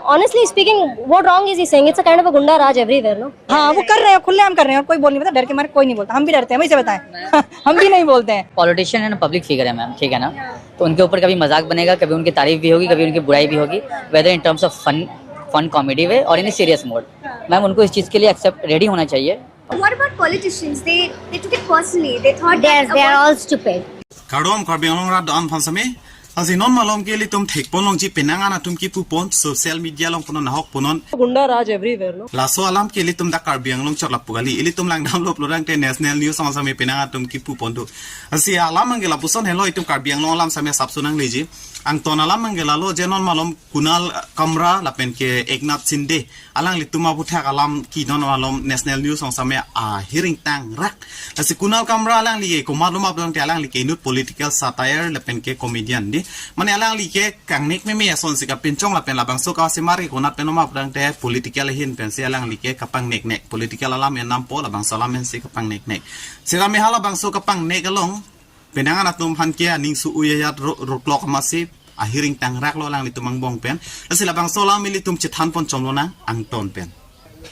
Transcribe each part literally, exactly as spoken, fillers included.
Honestly speaking, what wrong is he saying? It's a kind of a gunda raj everywhere, no? हाँ, वो कर रहे हैं, खुलेआम कर रहे हैं और कोई बोल नहीं पता, डर के मारे कोई नहीं बोलता। हम भी डरते हैं, वही से बताएं। हम भी नहीं बोलते हैं। पॉलिटिशियन है ना, पब्लिक फिगर है मैम, ठीक है ना? तो उनके ऊपर कभी मजाक बनेगा, कभी उनकी तारीफ भी होगी, कभी उनकी बुराई भी होगी, whether in terms of fun, fun comedy way or in a serious mode। Ma'am, उनको इस चीज़ के लिए एक्सेप्ट, रेडी होना चाहिए। What about politicians? They they took it personally. They thought that Yes, they are all stupid. Kardom, Karbi Anglong rat do-an aphan same. Lasi non malom ke ilitum thekpon longji, penang an atum kipupon social media along punon, nahok punon. Gunda raj everywhere, no? Laso alam ke ilitum dak Karbi Anglong chot lapu kali. Ilitum langdamlo pulotangte national news along same penang atum kipupon do. Lasi alam abang ke lapuson helo, itum Karbi Anglong alam same sapso nangleji. Angton alam abang ke lalo, je non malom Kunal Kamra lapen ke Eknath Shinde, alanglitum aputhak alam ke non malom national news along same ahir ingtangrak. Lasi Kunal Kamra alangli ke komat loma pulotangte alangli ke inut political satire lapen ke comedian dei. Mane alangli ke kangnek meme asonsi kapinchong lapen labangso kasemar ke konat pen loma pulotangte political ahin pensi alangli ke kapangneknek, political alam enampo, labangso alam ensi kapangneknek. Setame halabangso kapangnek along penang an atum aphan ke aning su-ui ajat ro-, roklok amatsi ahir ingtangraklo alanglitum angbong pen. Lasi labangso alam ilitum chethanpon chomlonang angton pen.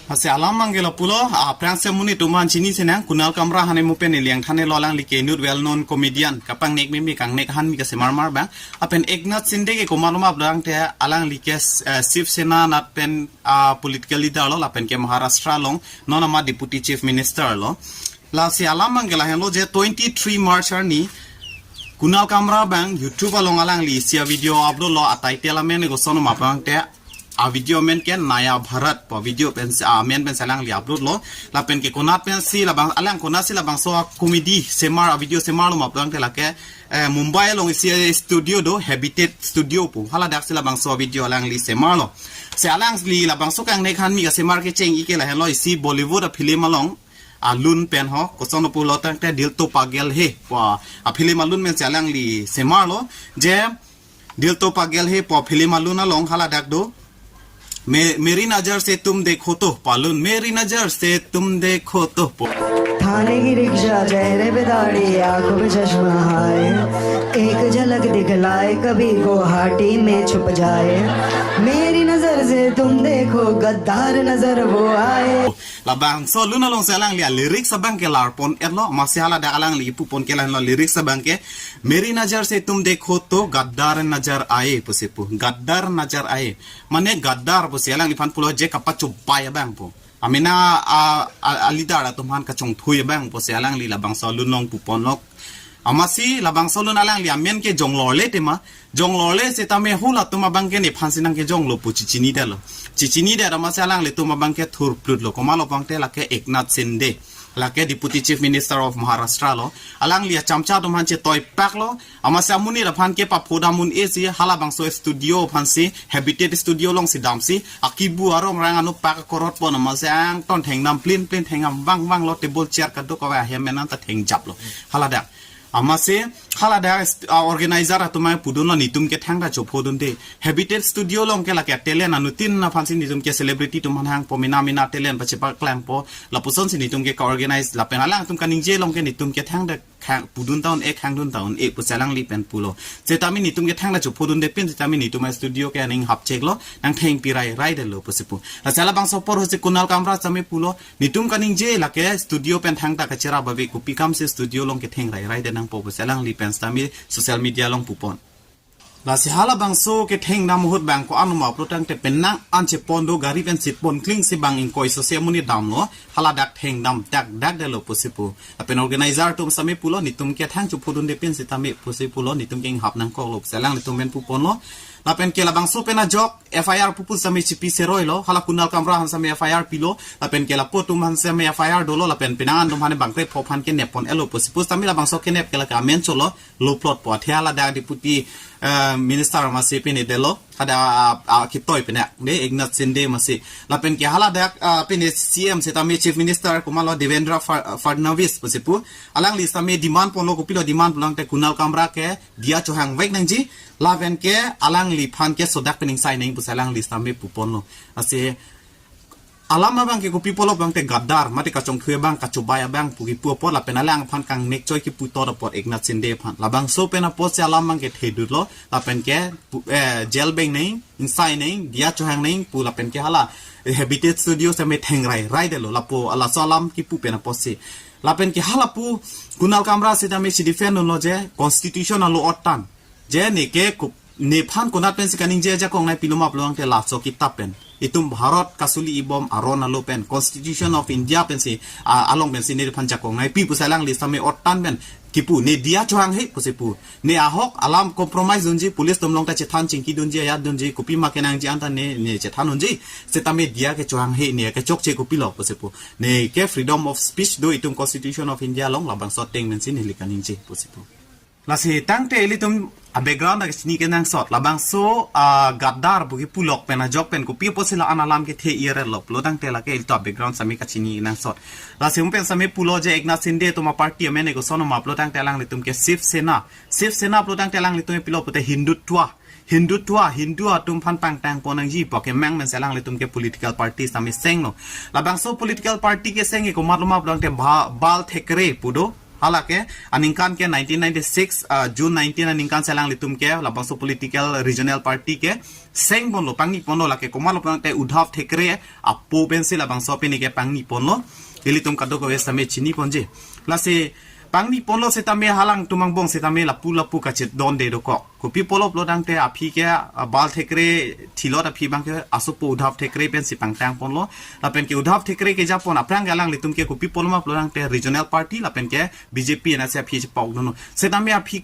Lasi alam abang ke lapulo, aphrangsi amonit atum aphan chini sinang, Kunal Kamra hane mo pen ili angthan-elo, alangli ke inut well known comedian, kapangnek meme, kangnek ahan mi kasemar mar abang. Lapen Eknath Shinde ke komat loma pulotangte alangli ke, eh, Shiv Sena nat pen, ah, political leader lo, lapen ke Maharashtra along non ama deputy chief minister lo. Lasi alam abang ke lahenlo, je twenty-three March arni Kunal Kamra abang YouTube along alangli isi avideo upload lo, atitle amen ke koson ma pulotangte, avideo amen ke Naya Bharat pu avideo pensi, amen pensi alangli upload lo. Lapen ke konat pensi labang, alang konatsi labangso comedy semar, avideo semarlo ma pulotangte lake, eh, Mumbai along isi studio do, Habitat Studio pu, haladaksi labangso video alangli semarlo. Se alangli labangso kangnek ahan mi kasemar kecheng-i ke lahenlo, isi Bollywood afilm along alun pen ho, koson pulotangte Dil To Pagal Hai pu afilm alun pensi alangli semarlo. Je Dil To Pagal Hai pu afilm alun along haladak do, Me, मेरी नजर से तुम देखो तो pu alun, मेरी नजर से तुम देखो तो pu. थाने की रिक्शा, चेहरे पे दाढ़ी, आंखों पे चश्मा, हाय, एक झलक दिखलाए, कभी गुवाहाटी में छुप जाए, मेरी नजर से तुम देखो, गद्दार नजर वो आए. Labangso alun alongsi alangli a-lyrics abang ke larpon-etlo, amatsi haladak alangli pupon ke lahenlo, lyrics abang ke, मेरी नजर से तुम देखो तो गद्दार नजर आए pusi pu, गद्दार नजर आए. Mane गद्दार pusi alangliphan pulo je kapachopai abang pu. Amena a, a, a-leader atum aphan kachongthui abang pusi alangli labangso alun along puponlo. Amatsi labangso alun alangli amen ke jonglorle tema, jonglorle setame halatum abang ke nephansi nangkejonglo pu chechinidetlo. Chechinidetlo amatsi alanglitum abang ke thurplutlo. Komatlo pulotangte lake Eknath Shinde, lake Deputy Chief Minister of Maharashtra lo. Alangli achamcha atum aphan chetoipaklo. Amatsi amonit aphan ke paphodam un-esi halabangso studio aphansi, Habitat Studio alongsi damsi, akibu arong rang anu pak akorot pon amatsi angton thengdam, plin plin thengdam, vang vanglo, table chair kadokave ahem amen anta thengjaplo. Haladak. Amatsi haladak st-, a, organizer atum apudunlo, netum ke thangta chophodunde. Habitat Studio along ke lake talent anuttin aphansi netum ke celebrity atum aphan hangpo, mena mena talent pachepaklangpo. Lapusonsi netum ke ka-organize lapen alangtum kaningje along ke netum ke thangta khang, pudun ta un-e, khangdun ta un-e pusi alangli pen pulo. Setame netum ke thangta chophodunde pin setame netum a-studio ke aning hapcheklo, nangthengpi rairaidetlo pusi pu. Lasi halabangso apor ahutsi Kunal Kamra sitame pulo, netum kaningje lake studio pen thangta kacherap ave, kopi kamsi studio along ketheng rairaide nangpo pusi alangli pen sitame social media along pupon. Lasi halabangso kethengdam ahut abang ko-an ma pulotangte penang an chepon do, gari pen sitpon klingsi bang ingkoi sose amonit damlo, haladak thengdam dakdakdetlo pusi pu. Lapen organizer atum sitame pulo, netum ke thang chophodunde pin sitame pusi pulo, netum ke inghap nangkoklo pusi alanglitum pen puponlo. Lapen ke labangso pen ajok F I R pupu sitame chipi seroilo, hala Kunal Kamra aphan sitame F I R pilo, lapen ke lapu atum aphan sitame F I R dolo, lapen penang an atum aphan bangkrepho aphan kenep pon-etlo pusi pu sitame labangso kenep ke lake amen cholo, lo plot po, athe haladak Deputy, eh, Minister amatsi pine delo, hada, a, a, kitoi pine, de Eknath Shinde amatsi. Lapen ke haladak, a, pine C M sitame Chief Minister komatlo Devendra Fa-, Fadnavis pusi pu. Alangli sitame demand ponlo, kopilo demand pulotangte Kunal Kamra ke diya chohangvek nangji, lapen ke alangliphan ke sodak pen ingsai nang pusi alangli sitame puponlo. Lasi alam abang ke kopi pulo abang te Gaddar, mate kachongthui abang, kachobai abang pu kipu apot, lapen alangphan kangnek choi kipu tot apot Eknath Shinde aphan. Labangso pen apotsi alam abang ke thedutlo, lapen ke pu-, eh, jail beng neng, insai neng, diya chohang neng pu lapen ke hala, eh, Habitat Studio sitame thengrai, rai detlo, lapu, laso alam kipu pen apotsi. Lapen ke hala pu Kunal Kamra sitame si defend unlo je, constitution alo ottan. Je ne ke kup-, nephan konat pensi kaningje ajakong nangpilo ma pulo tangte laso kitap pen. Itum Bharat kasuli ibom aron alo pen, Constitution of India pensi, a, along pensi nephan jakong nangpi pusi alangli sitame ottan pen kipu, ne diya chohang he pusi pu. Ne ahok alam compromise dunji, police atum along ta chethan chingki dunji, ayat dunji, kopima kenangji anta ne, ne chethan unji. Sitame diya ke chohang he, ne ke chokche kopilo pusi pu. Ne ke freedom of speech do itum Constitution of India along, labangso ateng pensi neli kaningje pusi pu. Lasi tangte ilitum a-background ta kachini kenangsot. Labangso, ah, Gaddar pu kipu lok pen ajok pen kopi apotsi la-an alam kethe iyer lo pulo tangte lake ilitum a-background sitame kachini kenangsot. Lasi um pen sitame pulo je Eknath Shinde atum a-party amen ke koson ma pulo tangte alanglitum ke Shiv Sena. Shiv Sena pulo tangte alanglitum pilo pute Hindutva. Hindutva, Hindu atum aphan pangtang pon nangji pu akemang pensi alanglitum ke political party sitame senglo. Labangso political party keseng ke komatlo ma pulo tangte Ba-, Bal Thackeray pu do. Hala ke aningkan ke nineteen ninety-six, ah, June nineteen aningkan si alanglitum ke labangso political regional party ke seng ponlo, pangni ponlo, lake komatlo pulo tangte Uddhav Thackeray apo pensi labangso pini ke pangni ponlo. Ilitum kadokave sitame chini ponji. Lasi pangni ponlo sitame alangtum angbong sitame lapu lapu kachedonde dokok. Kopi pulo pulo tangte aphi ke, ah, Bal Thackeray thilot aphi abang ke asopo Uddhav Thackeray pensi pangtang ponlo. Lapen ke Uddhav Thackeray kejapon aphrang ke alanglitum ke kopi pulo ma pulo tangte regional party lapen ke B J P anatsi aphi chepok dunlo. Sitame aphi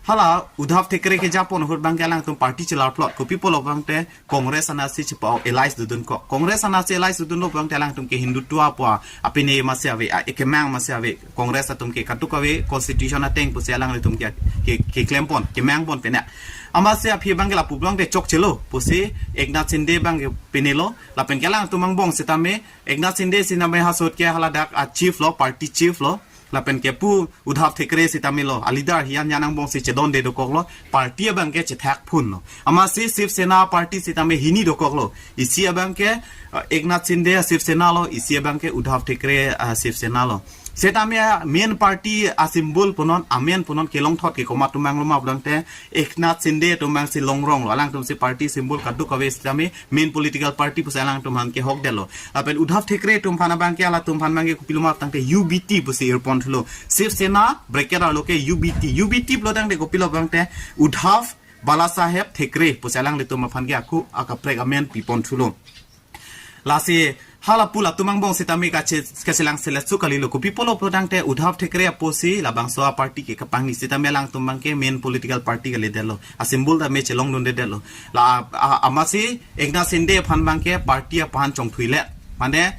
hala Uddhav Thackeray kejapon ahut abang ke alangtum party chelar plot, kopi pulo abang te Congress anatsi chepa-ok, alliance dodun kok. Congress anatsi alliance dodunlo abang te alangtum ke Hindutva pu apini masi ave, a, ekemang masi ave. Congress atum ke kadokave constitution ateng pusi alanglitum ke, ke, keklem pon, kemang pon pena. Amatsi aphi abang ke lapu abang te chokchelo pusi Eknath Shinde abang ke pinelo. Lapen ke alangtum angbong sitame Eknath Shinde sitame ha ahut ke hala dak a-chief lo, party chief lo. Lapen ke pu Uddhav Thackeray sitame lo, a-leader hiyan yan angbong si chedonde dokoklo, party abang ke chethak phunlo. Amatsi Shiv Sena party sitame hini dokoklo. Isi abang ke, uh, Eknath Shinde a-Shiv Sena lo, isi abang ke Uddhav Thackeray a-Shiv Sena lo. Sitame a-main party a-symbol punon, amen punon kelongthot ke komat atum abang lo ma pulo tangte Eknath Shinde atum abang si longrong lo. Alangtum si party symbol kadokave sitame main political party pusi alangtum aphan kehok detlo. Lapen Uddhav Thackeray atum aphan abang ke, halatum aphan abang ke kopilo ma tangte U B T pusi ir pon thulo. Shiv Sena bracket arlo ke U B T. U B T pulo tangte kopilo abang te Uddhav Balasaheb Thackeray pusi alanglitum aphan ke ako akaprek amen pi pon thulo. Lasi hala pu latum angbong sitame kache-, kachelang selet su kalilo, kopi pulo pulo tangte Uddhav Thackeray apo si labangso a-party ke kapangni sitame alangtum abang ke main political party kali detlo. A-symbol tame chelongdunde detlo. La a, a, amatsi Eknath Shinde aphan abang ke party aphan chongthui le, mane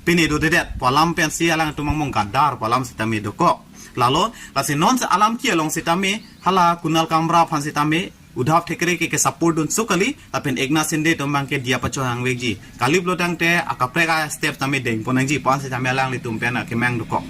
pine dodedet pu alam pensi alangtum angbong Gaddar pu alam sitame dokok. Lalo, lasi non si alam ke along sitame hala Kunal Kamra aphan sitame Uddhav Thackeray ke, ke support dun su kali, lapen Eknath Shinde atum abang ke diya pachohang vekji. Kali pulo tangte akaprek a-step tame deng pon nangji pu an sitame alanglitum pen akemang dokok.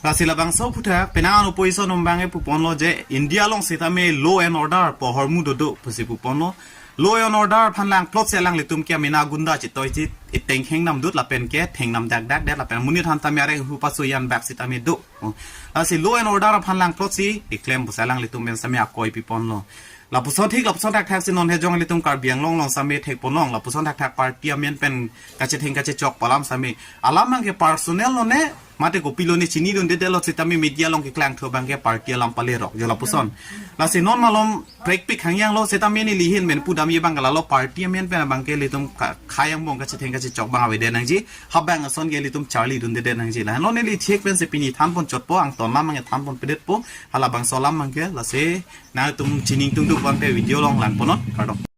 Lasi labangso aphuthak penang an opposition atum abang ke pu ponlo je India along sitame law and order pu ahormu dodo pusi pu ponlo. Law and order aphan langplot si alanglitum ke amena gunda chitoi chi iteng hengnam dut lapen ke thengnam dakdak det lapen monit aphan tame areng hu paso yan bak sitame do. Oh. Lasi law and order aphan langplot si keklem pusi alanglitum pen sitame akoi pi ponlo. Lapuson thik, lapuson thakthak si non hejong ilitum Karbi Anglong along sitame thek ponlong, lapuson thakthak party amen pen kachetheng kachechok pu alam sitame. Alam abang ke personal lo ne, mate kopilo ne chinidunde detlo sitame media along keklangthu abang ke party alam palerok jo lapuson. Lasi non malom prekpik hangyang lo sitame neli ahin pen pudamji abang ke lalo party amen pen abang ke ilitum ka-, khei angbong kachetheng kachechok abang avedet nangji, ha abang ason ke ilitum charlidunde det nangji. La non neli thek pensi pini than pon chotpo, angton alam abang ke than pon pedetpo, halabangso alam abang ke, lasi nangtum chiningtungduk abang te video along lang ponnon, kardom.